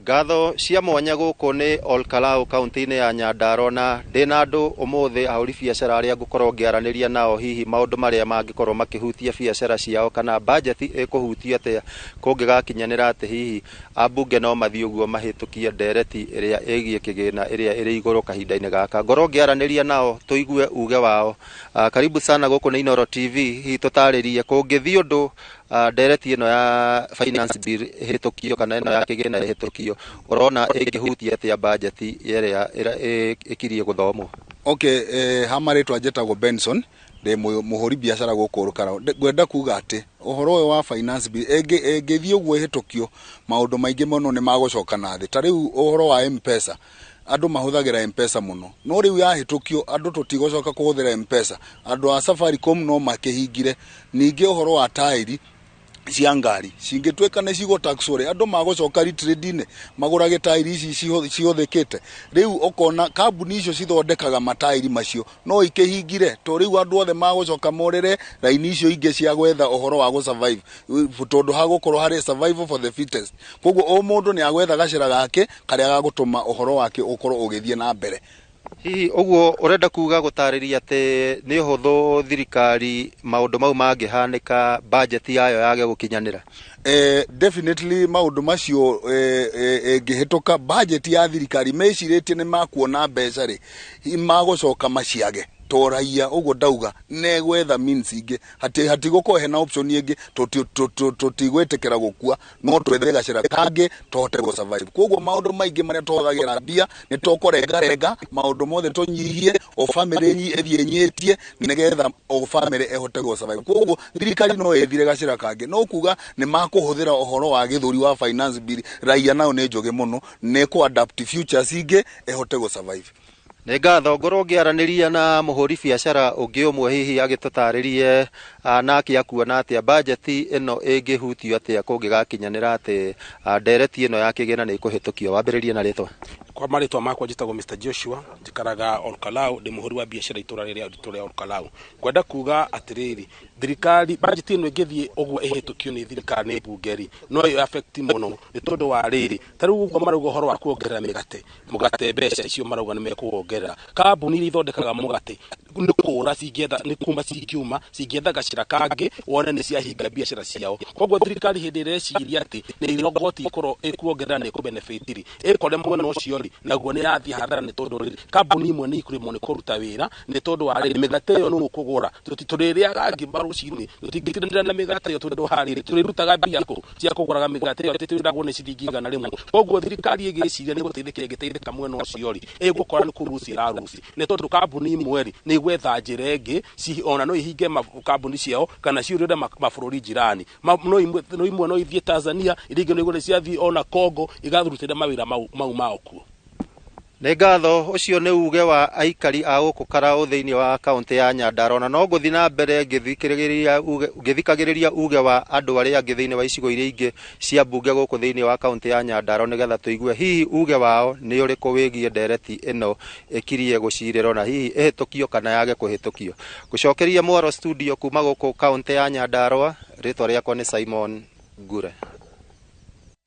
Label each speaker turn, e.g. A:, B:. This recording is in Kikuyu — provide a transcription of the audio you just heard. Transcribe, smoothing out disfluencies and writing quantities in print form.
A: Ngatho cia mwanya gũkũ nĩ Olkalau kaunti-inĩ ya Nyandarua na ndĩna andũ ũmũthĩ ahũri biacara arĩa ngũkorwo ngĩaranĩria nao hihi maũndũ marĩa mangĩkorwo makĩhutia biacara ciao kana bajeti ĩkũhutio atĩa kũngĩgakinyanĩra atĩ hihi ambunge no mathiĩ ũguo mahĩtũkie ndereti ĩrĩa ĩgiĩ kĩgĩna ĩrĩa ĩrĩ igũrũ kahinda-inĩ gaka. Ngorwo ngĩaranĩria nao tũigue uge wao. Karibu sana gũkũ nĩ Inooro TV, hihi tũtarĩrie kũngĩthiĩ ũndũ ndereti ĩno ya finance bill ĩhĩtũkio kana ĩno ya kĩgĩna ĩhĩtũkio, ũrona ĩngĩhutia atĩa bajeti ĩrĩa ĩkirie gũthomwo?
B: Okay, ha marĩtwa njĩtagwo Benson, ndĩ mũhũri biacara gũkũ Olkalau. Ngwenda kuga atĩ ũhoro ũyũ wa finance bill ĩngĩthiĩ ũguo ĩhĩtũkio, maũndũ maingĩ mũno nĩ magũcoka na thĩ. Ta rĩu ũhoro wa M-Pesa, andũ mahũthagĩra M-Pesa mũno, no rĩu yahĩtũkio andũ tũtigũcoka kũhũthĩra M-Pesa. Andũ a Safaricom no makĩhingire. Ningĩ ũhoro wa taĩri cia ngari cingĩtuĩka nĩ cigũ taxwo rĩ, andũ magũcoka retrade-inĩ magũrage taĩri ici cihũthĩkĩte. Rĩu ũkona kambuni icio cithondekaga mataĩri macio no ikĩhingire, to rĩu andũ othe magũcoka morĩre raini icio ingĩ cia gwetha ũhoro wa gũ-survive, tondũ hagũkorwo harĩ survival for the fittest. Koguo o mũndũ nĩ agwetha gacĩra gake karĩa gagũtũma ũhoro wake ũkorwo ũgĩthiĩ na mbere.
A: Hihi ũguo ũrenda kuga gũtarĩria atĩ nĩ ũhũthũ thirikari maũndũ mau mangĩhanĩka bajeti yayo yage gũkinyanĩra?
B: Definitely maũndũ macio ĩngĩhĩtũka budget ya thirikari mecirĩtie nĩ makuona mbeca rĩ, magũcoka maciage to raia ũguo ndauga negwetha means ingĩ, hatigũkorwo hena option ĩngĩ, tũtigwĩtĩkĩra gũkua, no twethe gacĩra kangĩ tũhote gũ survive. Koguo maũndũ maingĩ marĩa tũhũthagĩra mbia nĩ tũkũrengarenga maũndũ mothe, tũnyihie o famĩlĩ ĩthiĩ ĩnyihĩtie nĩgetha o famĩlĩ ĩhote gũ survive. Koguo thirikari no ĩthire gacĩra kangĩ, no kuga nĩ makũhũthĩra ũhoro wa gĩthũri wa finance bill, raia nao nĩ njũgĩ mũno, nĩ kũ adapt futures ingĩ ĩhote gũ survive.
A: Nĩ ngatho. Ngorwo ngĩaranĩria na mũhũri biacara ũngĩ ũmwe hihi agĩtũtarĩrie nake akuona atĩa bajeti ĩno ĩngĩhutio atĩa kũngĩgakinyanĩra atĩ ndereti ĩno ya kĩgĩna nĩ ĩkũhĩtũkio. Wambĩrĩrie na rĩtwa.
C: Kwa marĩtwa makwa njĩtagwo Mr Joshua, njikaraga Olkalau, ndĩ mũhũri wa biacara itũra rĩrĩa ritũ rĩa Olkalau. Ngwenda kuga atĩrĩrĩ, thirikari bajeti ĩno ĩngĩthiĩ ũguo ĩhĩtũkio nĩ thirikari nĩ mbunge rĩ, no ĩ affect mũno nĩ tondũ wa rĩrĩ, ta rĩu ũguo marauga ũhoro wa kuongerera mĩgate, mũgate mbeca icio marauga nĩ mekuwongerera. Kambuni iria ithondekaga mũgate nĩ kũra cingĩetha, nĩ kuma cingiuma cingĩetha gacĩra kangĩ wone nĩ ciahinga biacara ciao. Koguo thirikari hĩndĩ ĩrĩa ĩreciria atĩ nĩ igoti ĩkorwo ĩkuongerera nĩ ĩkũ-benefit rĩ, ĩkore mwena ũcio rĩ naguo nĩ yathiĩ hathara, nĩ tondũ rĩrĩ kambuni imwe nĩ ikũremwo nĩ kũruta wĩra nĩ tondũ wa rĩrĩ mĩgate ĩyo nũ ũkũgũra. Tũrĩrĩaga ngima rũcinĩ, tũtingĩtindanĩra na mĩgate ĩyo tondũ harĩrĩ tũrĩrutaga mbia kũ cia kũgũraga mĩgate ĩyo atĩ twĩragwo nĩ ciringi 100. Koguo thirikari ĩgĩciria nĩ gũteithĩka ĩngĩteithĩka mwena ũcio rĩ, ĩgũkora nĩ kũruci ĩraruci, nĩ tondũ kambuni imwe rĩ nĩ igwetha njĩra ĩngĩ, ona no ihinge kambuni ciao kana ciũrĩre mabũrũri jirani. No imwe no ithiĩ Tanzania, iria ingĩ no igũre ciathiĩ ona Congo igathurutĩra mawĩra mau mao kuo.
A: Nĩ ngatho. Ũcio nĩ uge wa aikari a gũkũ Karau thĩinĩ wa kaunti ya Nyandarua, na no ngũthiĩ na mbere ngĩthikagĩrĩria uge wa andũ arĩa angĩ thĩinĩ wa icigo iria ingĩ cia mbunge gũkũ thĩinĩ wa kaunti ya Nyandarua, nĩgetha tũigue hihi uge wao nĩ ũrĩkũ wĩgiĩ ndereti ĩno ĩkirie gũcirĩrwo na hihi ĩhĩtũkio kana yage kũhĩtũkio. Gũcokeria mwaro studio kuma gũkũ kaunti ya Nyandarua, rĩtwa rĩakwa nĩ Simon Ngure.